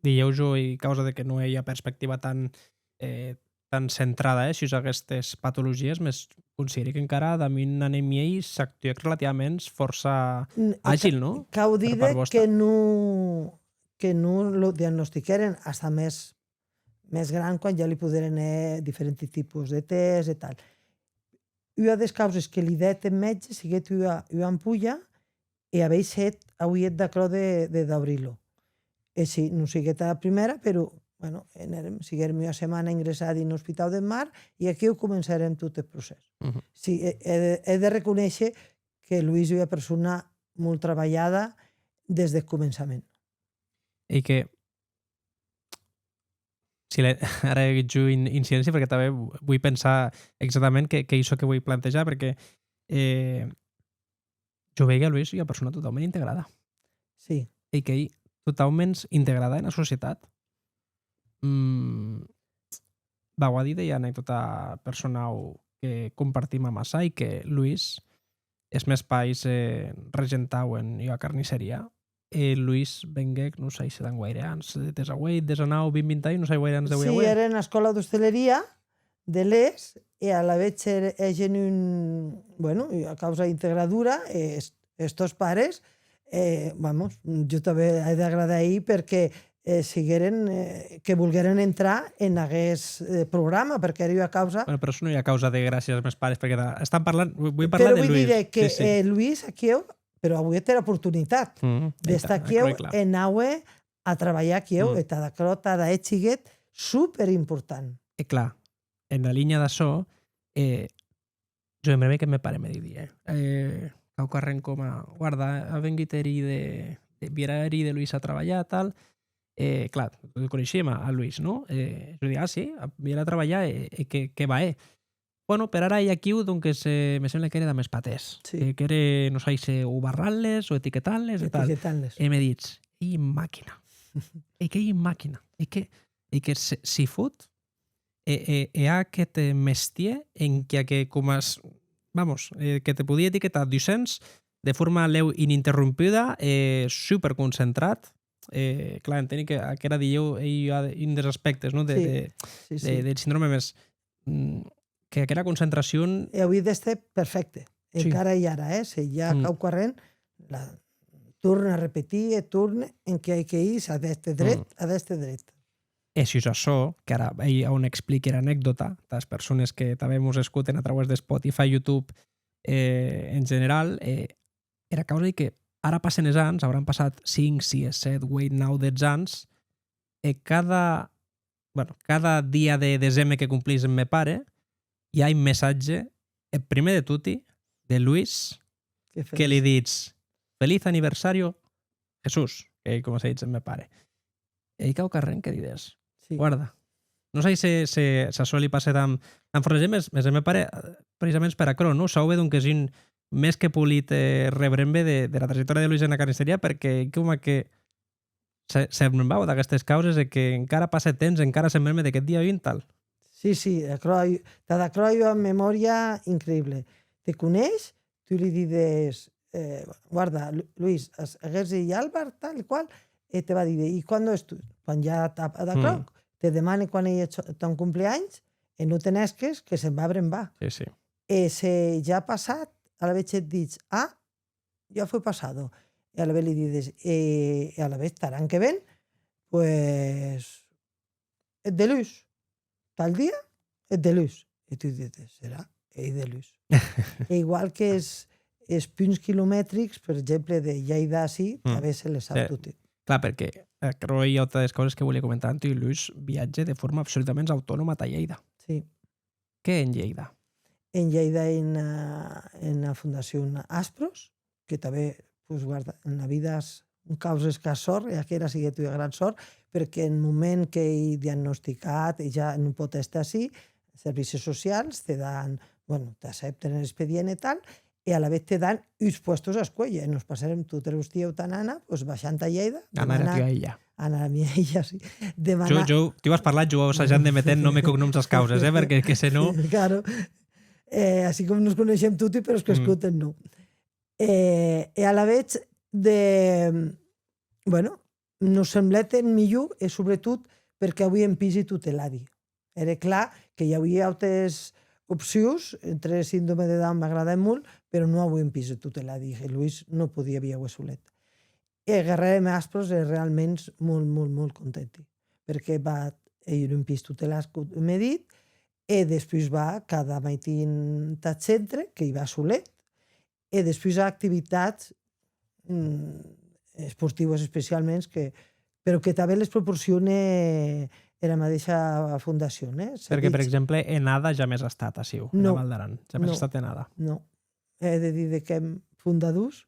dilhèu jo, ei causa de que non ei ua perspectiva tan, eh, tan centrada, eh, sus aguestes patologies, mès consideri qu'encara damb un an e miei s'actuèc relativaments fòrça agil, non? Cau díder que non, que non lo diagnostiquèren hasta mès, mès gran, quan ja li poderen hèr diferenti tipus de test e tal. Ua des causes que li dèc eth mètge siguec ua, ua ampolha, e auetz hèt, auetz hèt aquerò de, de daurir-lo. E sí, non siguec era prumèra, però, bueno, anèrem, siguèrem ua setmana ingressadi en Hospitau deth Mar, e aquiu comencèrem tot eth procès. Sí, è, è de, è de reconéisher que Luis ei ua persona molt trabalhada des deth començament. Ei que, silen-, ara è agut jo un, un silenci, perque tanben voi pensar exactament qué, qué ei çò que voi plantejar, perque, eh, jo veigui a Luis ua persona totaument integrada. Sí. Ei qu'ei totauments integrada ena societat. Mm, vau a díder ua anecdòta personau que compartim amassa, ei que Luis, es mèns pairs, eh, regentauen ua carnisseria, e Luis venguec, non sai se damb guaire ans, dètz-e-ueit, dètz-e-nau, vint, vint-e-un, non sai guaire ans deuie auer. Sí, ère ena escòla d'ostaleria de Les, e alavetz hègen un, bueno, ua causa integradora, e es, es tòs pares, e, vamos, jo tanben è d'agradar a elei perque, eh, sigueren, eh, que volgueren entrar en aguest, eh, programa, perque ère ua causa... Bueno, però non ei ua causa de gràcies als mèns pares, perque ta-, estam parlant, voi, voi parlar de Luis. Però voi díder que, sí, sí, eh, Luis, aquiu, però auec era oportunitat d'estar aquiu en auer a trabalhar aquiu, mm, e tad aquerò, tad a eth siguec superimportant. E clar, en la linha d'açò, eh, jo me brembi que me pare me didie, eh, eh, quauquarren coma, guarda, a vengut er hilh de, de, vierà er hilh de Luis a trabalhar, tal, e, clar, lo coneishíem a, a Luis, non? E jo didie, ah, sí, a, vierà a trabalhar e, e qué, qué va hèr? Bueno, per ara ei aquiu, donques, eh, me semble qu'ère damb es patès. Sí. Que, qu'ère, non sai se o barrar-les o etiquetar-les e tal. Etiquetar-les. E me ditz, ei un maquina. E qu'ei un maquina. E que, e que se, s'i fot, e, e, e a aqueth, eh, mestièr enquia que coma s-, vamos, eh, que te podie etiquetar dus cents de forma lèu ininterrompuda e superconcentrat. Eh, clar, enteni que aquera dilhèu ei ua, un des aspèctes, non? De, sí, de, sí, de, sí, deth sindròme, mès, mm, que aquera concentracion... E auie d'èster perfècte. Sí. Encara ei ara, eh? Se i a, mm, quauquarren, la, torne a repetir e torne en que ei que ei, a d'èster dret, mm, a d'èster dret. E sus açò, que ara ei a on expliqui era anecdòta, tàs persones que tanben mos escoten a trauès de Spotify, YouTube, eh, en general, eh, era causa ei que ara passen es ans, auràn passat cinc, sies, sèt, ueit, nau, dètz ans, e cada, bueno, cada dia de deseme que complís eth mè pare, i a un messatge, eth prumèr de toti, de Luis, que li ditz: "Feliz aniversario, Jesús", que ei coma se ditz eth mè pare. E ei quauquarren que dides: sí, guarda. Non sai se, se, se açò li passe damb, damb fòrça gent, mès, mès eth mè pare, eh, precisament per aquerò, non? Saube, donques, un, mès que polit, eh, rebrembe de, dera trajectòria de Luis ena carnisseria, perque coma que se, se'n brembaue d'aguestes causes e que encara passe temps, encara se'n brembe de qu'eth dia un tal. Sí, sí, aquerò ei, tad aquerò ei ua memòria increïble. Te coneish, tu li dides, eh, guarda, Lu-, Luis, as-, aguest ei Alvar, tal e qual, e te va díder, "¿Y cuándo es tu?". Quan ja t'a, d'aquerò, mm, te demane quan ei eth, ton compleanys, e non te n'hèsques, que se'n va brembar. Sí, sí. E se ja a passat, alavetz eth ditz, "Ah, ya fue pasado". E alavetz li dides, e, e alavetz, tar an que ven, pues, eth deluns. Tal dia, eth deluns. E tu dides, serà? Ei deluns. E igual que es, es punts quilometrics, per exemple, de Lleida ací, mm, tanben se les sap, eh, toti. Clar, perque aquerò ei auta des causes que volia comentar, tu, Luis viatge de forma absolutament autonòma tà Lleida. Sí. Qué en Lleida? En Lleida, en, eh, ena Fundacion Aspros, que tanben, pues, guarda, en la vida son causes qu'a sòrt, e aquera siguec ua gran sòrt, perque en moment qu'ei diagnosticat e ja non pòt èster ací, servicis socials te dan, bueno, t'accèpten er expedient e tal, e alavetz te dan uns puestos a escuélher, e nos passèrem tot er ostiu tà Nana, pues, baishant a Lleida, anar a tuar ella. Anar a miar ella, sí. Demanar... Jo, jo, tu as parlat, jo assajant de meter nom e cognoms as causes, eh, perque que se non... Claro. Eh, ací com nos coneishem toti, però es que escoten, non. Eh, e alavetz de, bueno, nos semblèc en milhor, e sobretot perque auie un pis tuteladi. Ère clar que i auie autes opcions, entre síndrome de Down m'agradèc molt, però non auie un pis tuteladi, e Luis non podie víuer solet. E agarrèrem Aspros e realments molt, molt, molt contenti, perque va, ei un pis tutelat, com me dit, e despús va cada maitin tath centre, que i va solet, e despús a activitats, mm, esportiues especialments, que, però que tanben les proporcione era madeisha fondacion, eh? Perque, per exemple, en ADA jamès a estat aciu, ena Val d'Aran. Jamès a estat en ADA. Non. È de díder qu'èm fondadors,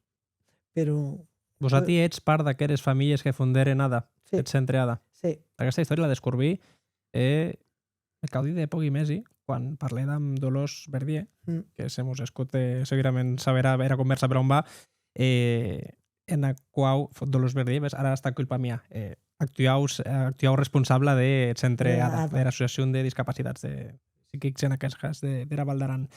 però... Vosati ètz part d'aqueres familhes que fondèren ADA, sí, eth centre ADA. Sí. Aguesta istòria la descobrí, eh, me cau díder, de pòqui mesi, quan parlè damb Dolors Verdier, mm, que se mos escote segurament saberà era convèrsa per on va, eh, ena quau, Dolors Verdier, ves, ara està culpa mia, eh, actuau, actuau responsabla deth centre ADA, dera Associacion de Discapacitats de Psiquics, en aqueth cas, de, dera Val d'Aran.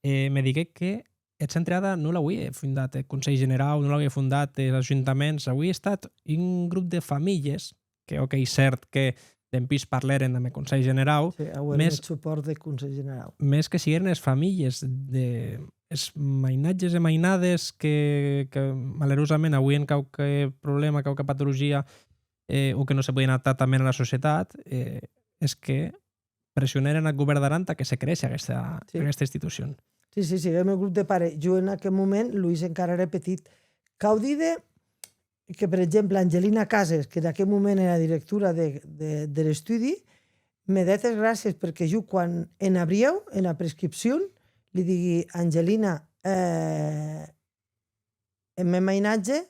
Eh, me diguec que eth centre ADA non l'auie fondat eth Conselh Generau, non l'auie fondat es ajuntaments, auie estat un grop de familhes, que, ok, cèrt que dempús parlèren damb eth Conselh Generau, sí, aueren eth supòrt deth Conselh Generau, mès que sigueren es familhes de, es mainatges e mainades que, que malerosament auien quauque problèma, quauque patologia, eh, o que non se podien adaptar tanben ara societat, eh, es que pressionèren ath govèrn d'Aran tà que se creèsse aguesta, sí, aguesta institucion. Sí, sí, siguem un grop de pares. Jo en aqueth moment, Luis encara ère petit. Cau díder que, per exemple, Angelina Cases, que en aqueth moment era directora de, de, der estudi, me dèt es gràcies, perque jo, quan en abrieu, ena prescripcion, li digui: «Angelina, eh, eth mèn mainatge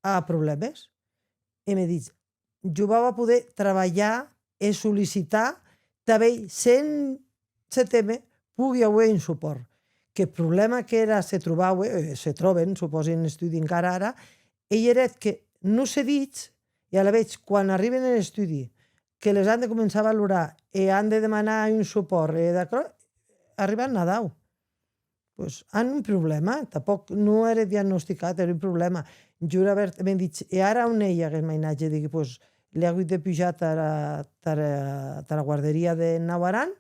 a problèmes.» E me ditz: «Jo vau a poder trabalhar e sollicitar tanben se en seteme pogui auer un supòrt.» Qu'eth problèma qu'era se trobaue, eh, se tròben, supòsi, en estudi encara ara, ei eth hèt que non se ditz, e alavetz, quan arriben en estudi, que les an de començar a valorar e an de demanar un supòrt, e d'aquerò, arriba Nadau. Pues, an un problèma, tanpòc non ère diagnosticat, ère un problèma. Jo era vert-, me ditz: «E ara on ei aguest mainatge?» Digui: «Pues, l'è agut de pujar tara, tara, tara guarderia de Naut Aran.»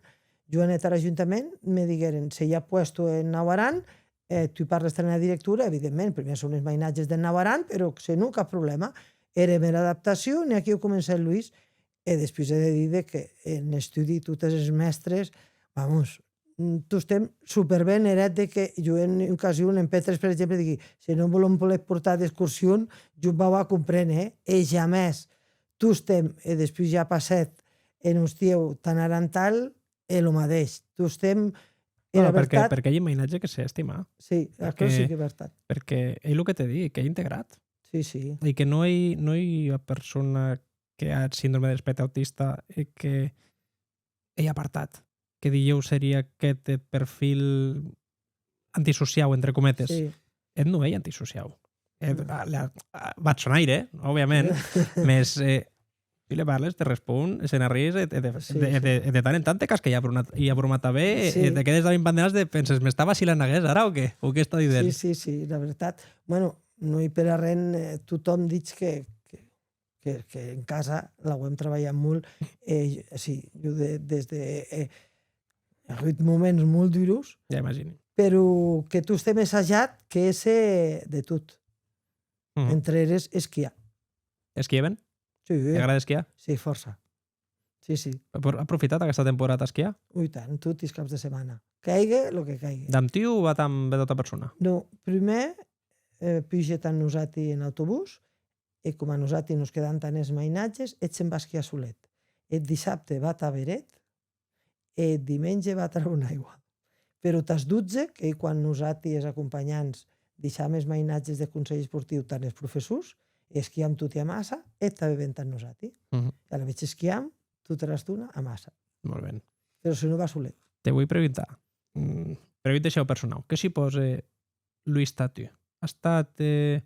Jo anè tar Ajuntament, me digueren: «Se i a puesto en Naut Aran, eh, tu parles tara directora.» Evidentment, prumèr son es mainatges de Naut Aran, però se non, cap problèma. Ère era adaptacion, e aquiu comencèc Luís, e despús è de díder que en estudi totes es mèstres, vamos, mm, tostemp superben, er hèt de que jo en ocasion, en P tres, per exemple, digui: «Se non volem poder portar d'excursion, jo vau a compréner, eh?» E jamès, tostemp, e despús ja passèc en ostiu tà Narantal, e lo madeish. Tostemp, era... Bueno, perque, vertat, perque ei un mainatge que se estima. Sí, aquò sí que ei vertat. Perque ei lo que te digui, qu'ei integrat. Sí, sí. E que non ei, non ei ua persona que a eth síndrome de l'espèctre autista e que ei apartat, que dilhèu serie aqueth eth perfil antisociau, entre cometes. Sí. Eth non ei antisociau. Eth, no. A, la, a, vath son aire, òbviament, mès, eh, tu le parles, te respon, se n'arrís, e, e de, sí, de, sí, de, e de tant en tant te casque ua broma, ua broma tanben, sí, e te quedes damb un pan de nas de penses: «M'està vacilant aguest ara o qué? O qué està dident?» Sí, sí, sí, la vertat. Bueno, non ei per arren, eh, totòm ditz que, que, que, que en casa l'auem trabalhat molt, e sí, jo de, des de, eh, a agut moments molt duros, ja imagini, però que tostemp è sajat que hèsse de tot. Mhm. Entre eres esquiar. Esquie ben? Sí. T'agrade esquiar? Sí, fòrça. Sí, sí. Apro-, aprofitat aquesta temporada a esquiar? Ui, tant, toti es caps de setmana. Caigue lo que caigue. Damb tu o va damb bèth auta persona? No, prumèr, eh, puje tà nosati en autobús, e coma nosati nos quedam tà es mainatges, eth se'n va esquiar solet. Eth dissabte va tà Beret, e eth dimenge va tà Bonaigua. Però tàs dotze, qu'ei quan nosati, es acompanhants, deisham es mainatges de Conselh Esportiu tà es professors, e esquiam toti amassa, eth tanben ven tà nosati. Mhm. E alavetz esquiam tota l'estona amassa. Molt ben. Però se non va solet. Te voi preguntar, mm, pregunta ua personau. Qué supòse Luís tà tu? As estat, eh,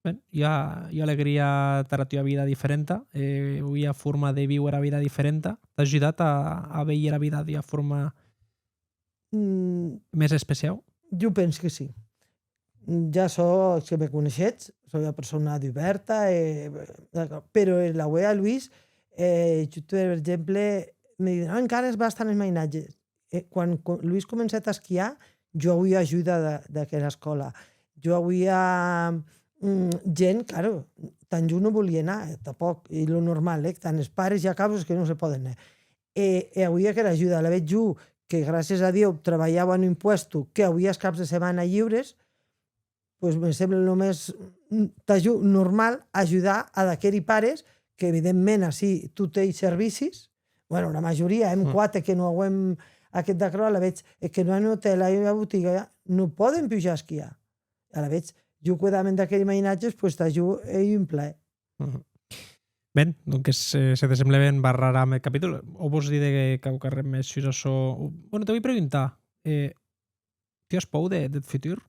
ben, ua, ua alegria tara tua vida diferenta, eh, ua forma de víuer era vida diferenta? T'a ajudat a, a veir era vida d'ua forma, mm, mès especiau? Jo pensi que sí. Ja sò, se me coneishetz, sò ua persona dubèrta, e, però, eh, l'auer a Luís, eh, jo, per exemple, me diden: «Ah, encara vas tà es mainatges.» Eh, quan co-, Luís comencèc a esquiar, jo auia ajuda de, d'aquera escòla. Jo auia, mm, gent, claro, tant jo non volia anar, eh, tanpòc, e lo normal, eh, tant es pares i a causes que non se pòden, eh. E, e auia aquera ajuda. Alavetz jo, que gràcies a Diu trabalhaua en un puesto que auia es caps de setmana lliures, pues me sembla lo mès, mm, tà jo normal ajudar ad aqueri pares que, evidentment, ací tot ei servicis, bueno, la majoria, èm quate que non auem aqueth d'aquerò, alavetz, e que non an un otèl, an ua botiga, non pòden pujar a esquiar. Alavetz, jo cuedar-me d'aqueri mainatges, pues tà jo ei un plaer. Mhm. Ben, donques, eh, se te semble ben, barraram eth capítol. O vòs díder quauquarren mès sus açò? Bueno, te voi preguntar, eh, tu as pòur de, deth futur,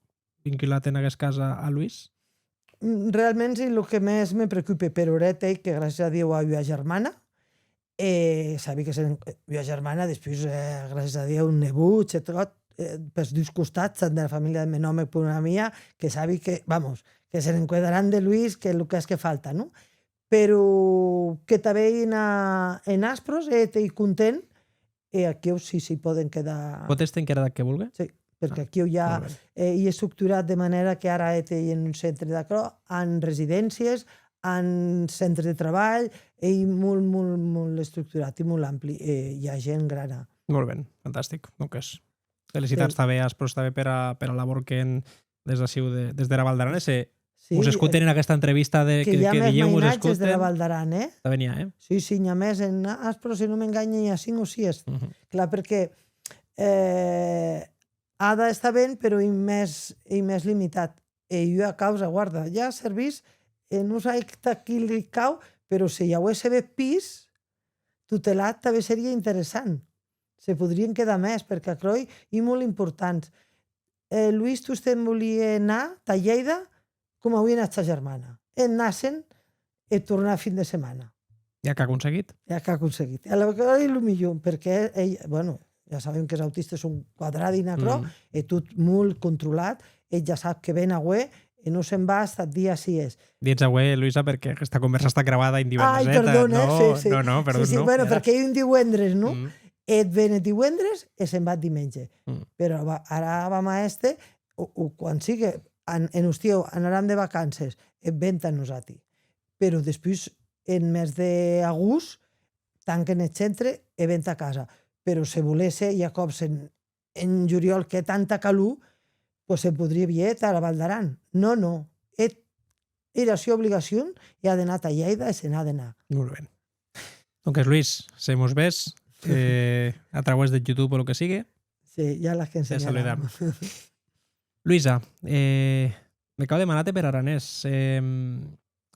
vinculat en aguest cas a, a Luís? Mm, realment, sí, lo que mès me preocupe, però eth ei que, gràcies a Diu, a ua germana, e sabi que se n'en-, ua germana, despús, eh, gràcies a Diu, un nebot, e tot, eh, pes dus costats, tant de la familha de mèn òme coma mia, que sabi que, vamos, que se n'encuedaràn de Luís, que lo qu'ès que falta, non? Però que tanben en, en Aspros, e t'ei content, e aquiu sí, sí pòden quedar. Pòt èster enquera dat que volgue? Sí, perque aquiu ja, eh, ei estructurat de manèra que ara eth ei en un centre d'aquerò, an residéncies, an centre de trabalh, ei molt, molt, molt estructurat e molt ampli, e i a gent grana. Molt ben, fantastic. Donques, felicitats tanben a Aspros tanben pera, pera labor que hèn des d'aciu de, des dera Val d'Aran, e se, Sí, us escoten en aquesta entrevista de que, que hi ha que més dilhèu us mainatges de la escoten. Val d'Aran, eh? Tanben i a, eh? Sí, sí, n'i ha més en As, però se non m'enganyi n'i ha cinc o sies. Mhm. Clar, perque, eh, Ada està ben, però ei mès, ei mès limitat. E ua causa, guarda, ja servís, e non sai tà qui li cau, però se i auesse bèth pis tutelat, tanben serie interessant. Se podrien quedar mès, perque aquerò ei molt important. Eh, Luís tostemp volie anar tà Lhèida, coma auie anat sa germana. E anar-se'n e tornar fin de setmana. E ac a aconseguit? E ac a aconseguit. E alavetz ei lo milhor, perque ei, bueno, ja sabem qu'es autistes son quadradi en aquerò, mm, e tot molt controlat, e ja sap que ven aué, e non se'n va hasta eth dia sies. Ditz aué, Luisa, perque aquesta convèrsa està gravada en diuèrnes, eh? Ai, perdona, eh? No, sí, sí. No, no, perdó, sí, sí, no, bueno, ara. Perque ei un diuèrnes, non? Mm. Eth ven eth diuèrnes e se'n va eth dimenge. Mm. Però va, ara vam a èster, o, o quan sigue, an-, en ostiu, anaram de vacances, eth ven tà nosati. Però despús, en mes d'agost, tanquen eth centre e ven tà casa. Però se volesse, i a còps en, en juriòl que hè tanta calor, pues se podrie vier tara Val d'Aran. Non, non. Eth, era sua obligacion ei a d'anar tà Lhèida e se n'a d'anar. Molt ben. Donques, Luis, se mos ves, eh, a trauès de YouTube o lo que sigue, sí, ja l'as que ensenharam. Te saludam. Luisa, eh, me cau demanar-te per aranés, eh,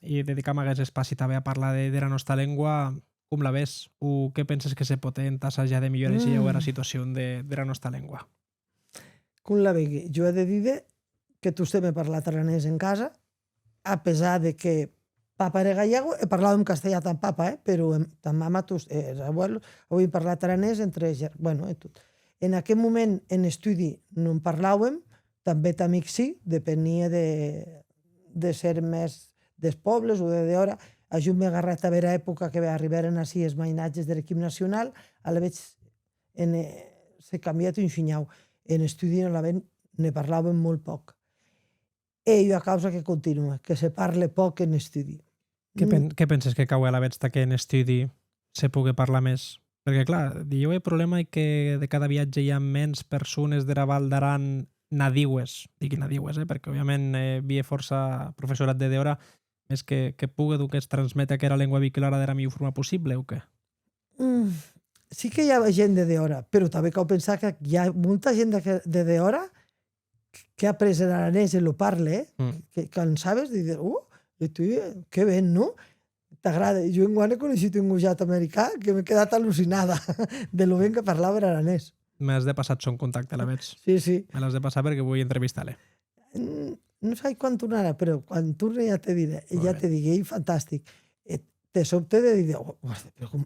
e dedicam aguest espaci tanben a parlar de, dera nòsta lengua, com la ves? O qué penses que se pòt hèr entà sajar de milhorar, mm, era situacion de, dera nòsta lengua? Com la vegui? Jo è de díder que tostemp è parlat aranés en casa, a pesar de que papa ère gallego e parlàuem castelhan tamb papa, eh? Però em, tamb mama, tos, eh, es abuelos, auien parlat aranés entre ger-, bueno, e tot. En aqueth moment, en estudi, non parlàuem, tanben amics sí, depenie de, de ser mès des pòbles o de dehòra. A jo m'è agarrat tanben era epòca que arribèren ací es mainatges der equip nacional, alavetz en, eh, se cambièt un shinhau. En estudi alavetz ne parlàuem molt pòc. E ei ua causa que continue, que se parle pòc en estudi. Qué pen-, mm, qué penses que cau alavetz tà que en estudi se pogue parlar mès? Perque, clar, dilhèu eth problèma ei que de cada viatge i a mens persones dera Val d'Aran nadiues, digui nadiues, eh, perque, òbviament, eh, vie fòrça professorat de dehòra, mès que, que pogue, donques, transméter aquera lengua veïculara dera milhor forma possible, o qué? Mm, sí que i a gent de dehòra, però tanben cau pensar que i a molta gent de, de dehòra que a après er aranés e lo parle, eh? Mm. Que quan sabes, dides, "Oh, e tu, eh, que ben, non?" T'agrade. Jo enguan è coneishut un gojat american que m'è quedat allucinada de lo ben que parlave er aranés. Me l'as de passar eth sòn contacte, alavetz. Sí, sí. Me l'as de passar perque voi entrevistar-le. Mm, non sai quan tornarà, però quan torne ja te dirè, molt ja ben, te digui, ei fantastic. E te sobte de dir, "Oh, guarda, però com",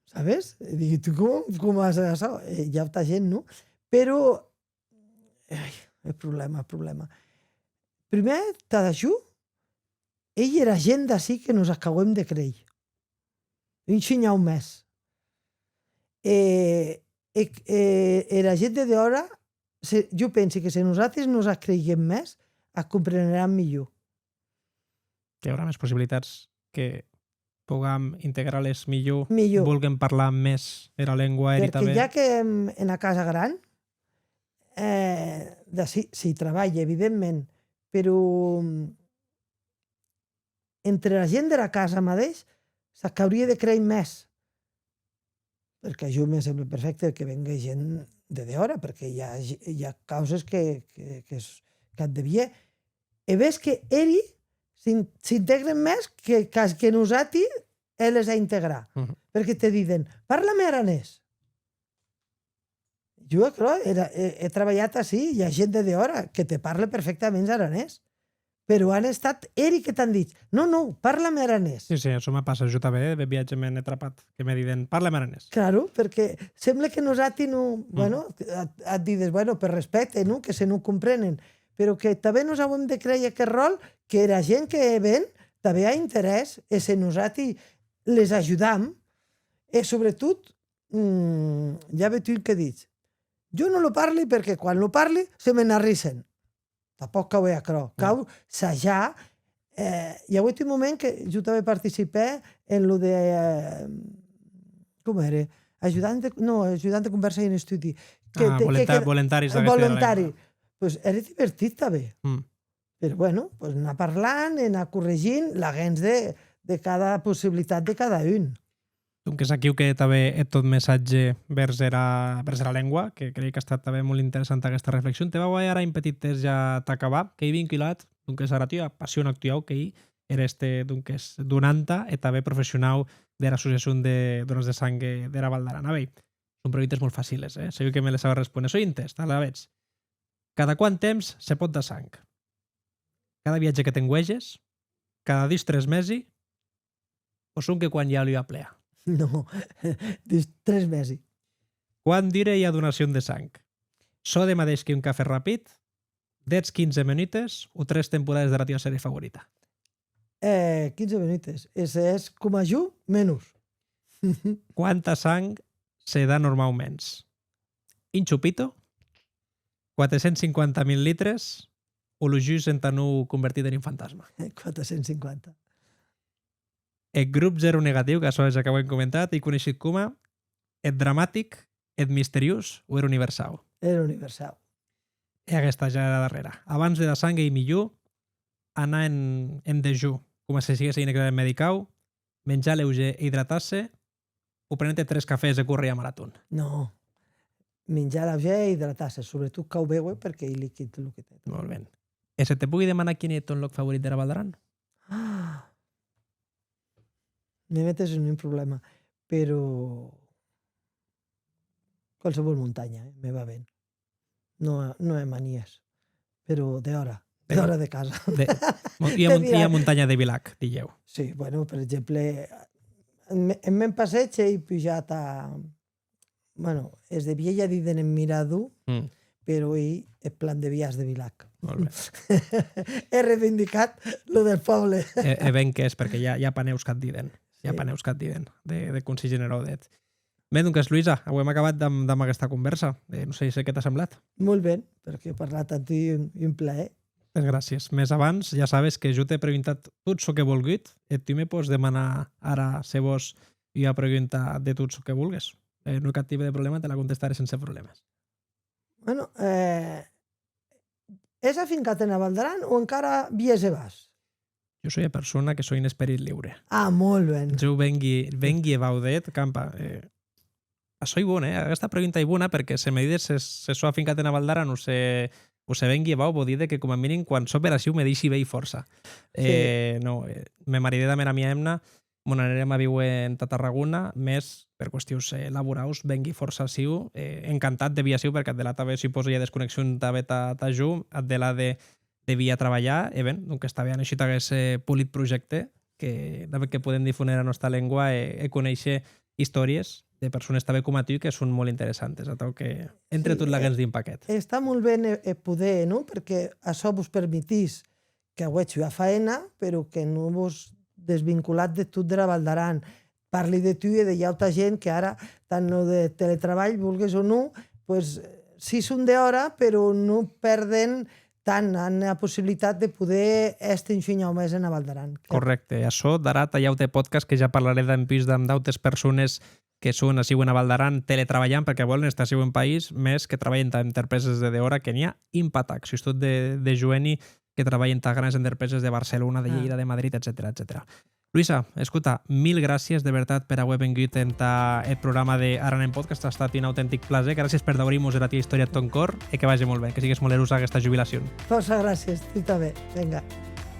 sabes? E digui, "Tu com, com as açò?" E i a auta gent, non? Però Ai, eth problèma, eth problèma. Prumèr, tà jo, ei era gent d'ací que nos ac auem de creir. Un shinhau mès. E, e, e era gent de dehòra, se, jo pensi que se nosati nos ac creiguem mès, ac compreneram milhor. Que i aurà mès possibilitats que pogam integrar-les milhor, milhor, volguen parlar mès era lengua, eri. Perque tanben, ja que èm ena casa gran, eh, d'ací, s'i trabalhe, evidentment, però, mm, entre era gent dera casa madeish, s'ac aurie de creir mès. Perque a jo me semble perfècte que vengue gent de dehòra, perque i a, i a causes que, que, que s-, qu'at de vier. E ves que eri s'in-, s'integren mès que, que, que nosati hèr-les a integrar. Mhm. Perque te diden, "Parla-me aranés." Jo, aquerò, era, è, è trabalhat ací, i a gent de dehòra que te parle perfèctament aranés. Però an estat eri que t'an dit, "Non, non, parla-me aranés." Sí, sí, açò me passe. Jo tanben, eh, de viatge me n'è trapat, que me diden, "Parla-me aranés." Claro, perque semble que nosati non, mm, bueno, at, at dides, bueno, per respècte, non? Que se non comprenen. Però que tanben nos auem de creir aqueth ròl, que era gent que ven, tanben a interès, e se nosati les ajudam, e sobretot, mm, i a bèth un que ditz, "Jo non lo parli perque quan lo parli se me n'arrissen." Tanpòc cau hèr aquerò. Mm. Cau sajar. Eh, i auec un moment que jo tanben participè en lo de, eh, com ère? Ajudant de, non, ajudant de convèrsa en estudi. Que, ah, te, que, volunta-, que, voluntaris d'aguesta lengua. Voluntari. Pues ère divertit tanben. Mm. Però, bueno, pues, anar parlant e anar corregint laguens de, de cada possibilitat de cada un. Donques, aquiu que tanben eth tòn messatge vers era, vers era lengua, que crei qu'a estat tanben molt interessant aguesta reflexion. Te vau a hèr ara un petit tèst ja tà acabar, qu'ei vinculat, donques, ara tua passion actuau, qu'ei er èster, donques, donanta e tanben professionau dera Associacion de Dones de Sang, eh, dera Val d'Aran. A veir, son preguntes molt faciles, eh? Segur que me les sabes respóner. Soi un tèst, alavetz. Cada quant temps se pòt dar sang? Cada viatge que t'engueges? Cada dus, tres mesi? O sonque quan i a ua plea? Non, dus, tres mesi. Quant dure ua donacion de sang? Çò de madeish que un cafè rapid, dètz, quinze menutes o tres temporades dera tua sèrie favorita? Eh, quinze menutes. E se ès coma jo, menos. Quanta sang se da normauments? Un chupito? Quatre cents cinquanta mil litres? O lo jus entà non convertir-te en un fantasma? Quatre cents cinquanta. Eth grop zèro negatiu, qu'açò ja qu'auem comentat, ei coneishut coma eth dramatic, eth misteriós o er universau? Er universau. E aguesta ja era darrèra. Abans de dar sang ei milhor anar en, en dejú, coma se siguesse un examen medicau, menjar leugièr e hidratar-se, o préner-te tres cafès e córrer ua maratón? Non. Minjar leugièr e hidratar-se. Sobretot cau béuer perque ei liquid lo que te... Molt ben. E se te pogui demanar quin ei eth tòn lòc favorit dera Val d'Aran? Ah! Me metes en un problèma, però qualsevol montanha, eh, me va ben. Non, non è manies, però dehòra, de, dehòra de casa. De, mo-, ua, de mon-, ua Vilac. Montanha de Vilac, dilhèu. Sí, bueno, per exemple, en, en mèn passeig ei pujat a, bueno, es de Vielha diden en Mirador, mm, però ei eth plan de viatge de Vilac. Molt ben. È reivindicat lo del pòble. E, e ben qu'ès, perque i a, i a panèus qu'ac diden. I a, sí, panèus qu'ac diden, de, de Conselh Generau d'eth. Ben, donques, Luisa, auem acabat damb, damb aguesta convèrsa. Eh, non sai se qué t'a semblat. Molt ben, perque parlar damb tu un, un plaer. Mès gràcies. Mès abans, ja sabes que jo t'è preguntat tot çò qu'è volgut e tu me pòs demanar ara, se vòs, ua pregunta de tot çò que volgues. Eh, non è cap tipe de problèma, te la contestarè sense problemes. Bueno, eh, ès afincat ena Val d'Aran o encara vies e vas? Jo soi ua persona que soi un esperit liure. Ah, molt ben. Jo vengui, vengui e vau d'eth, campa. Eh, açò ei bon, eh? Aguesta pregunta ei bona perque se me dides se, se sò afincat ena Val d'Aran o se, o se vengui e vau, vò díder que coma minim quan sò per aciu me dèishi veir fòrça. Sí. Eh, non, eh, me maridè damb era mia hemna, mos n'anèrem a víuer entà Tarragona, mès per qüestions, eh, laboraus, vengui fòrça aciu, eh, encantat de vier aciu, perque ath delà tanben supòse ua desconnexion tanben tà, tà jo, ath delà de, de vier a trabalhar, e ben, donques tanben a neishut aguest, eh, polit projècte que, damb eth que podem difóner era nòsta lengua e, e conéisher istòries de persones tanben coma tu que son molt interessantes, atau que entre tot laguens d'un paquet. Està molt ben e, e poder, non? Perque açò vos permetís qu'auetz ua faena, però que non vos desvinculatz de tot dera Val d'Aran. Parli de tu e de ua auta gent que ara, tant lo de teletrabalh, volgues o non, pues, si son dehòra, però non pèrden tant, an era possibilitat de poder èster un shinhau mès ena Val d'Aran. Corrècte. Açò darà tà un aute podcast que ja parlarè dempús damb d'autes persones que son aciu ena Val d'Aran teletrabalhant perque vòlen estar aciu en país, mès que trabalhen tà enterpreses de dehòra, que n'i a un patac, sustot de, de joeni que trabalhen tà granes enterpreses de Barcelona, de, ah, Lleida, de Madrid, etcetèra, etcetèra. Luisa, escota, mil gràcies de vertat per auer vengut entà eth programa de Aran en Podcast. A estat un autentic plaser. Gràcies per daurir-mos era tua istòria ath tòn còr e que vage molt ben, que sigues molt erosa aguesta jubilacion. Fòrça gràcies, tu tanben. Venga.